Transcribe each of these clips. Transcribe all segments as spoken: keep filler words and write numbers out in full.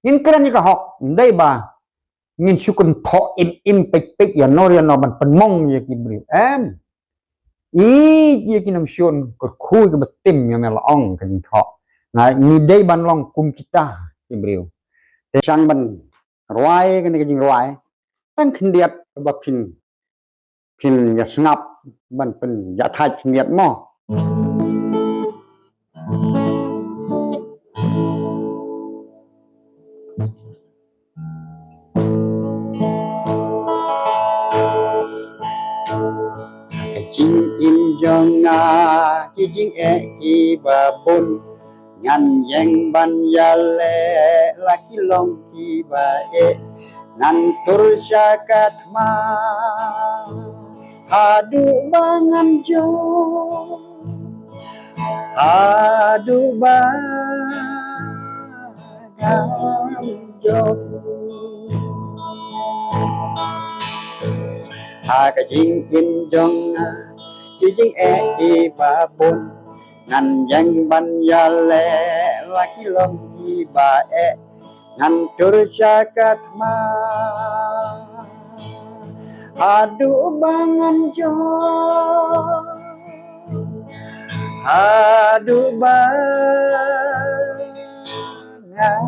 Ngin kren ïa ka hok, ym dei ba ngin shu kynthoh im im peit peit ïa no ïa no ban pynmong ïa ki briew. Em. Ïeit ïa ki nongshun, kyrkhu ïa kiba tim ïa me la ong ka jingthoh. Nga, ngi dei ban long kum kita ki briew. Te shang ban rwai kane ka jingrwai, tang khyndiat ba phin, phin ïa sngap ban pynjahthait khyndiat mo. Ka jingim jong nga ki jingeh kiba bun, ngan ïeng ban ïaleh la ki long kiba eh, ngan tur sha ka thma haduh ba ngan jop, haduh ba ngan jop. Ha ka jingim jong nga ki jingeh kiba bun, ngan ïeng ban ïaleh la ki long kiba eh, ngan tur sha ka thma haduh ba ngan jop, haduh ba ngan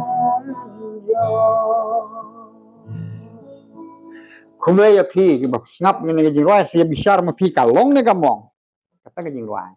jop. Khublei ïa phi kiba sngap ïa kane ka jingrwai, sa ïa bishar ma phi ka long ne ka mong. Kata ka jingrwai.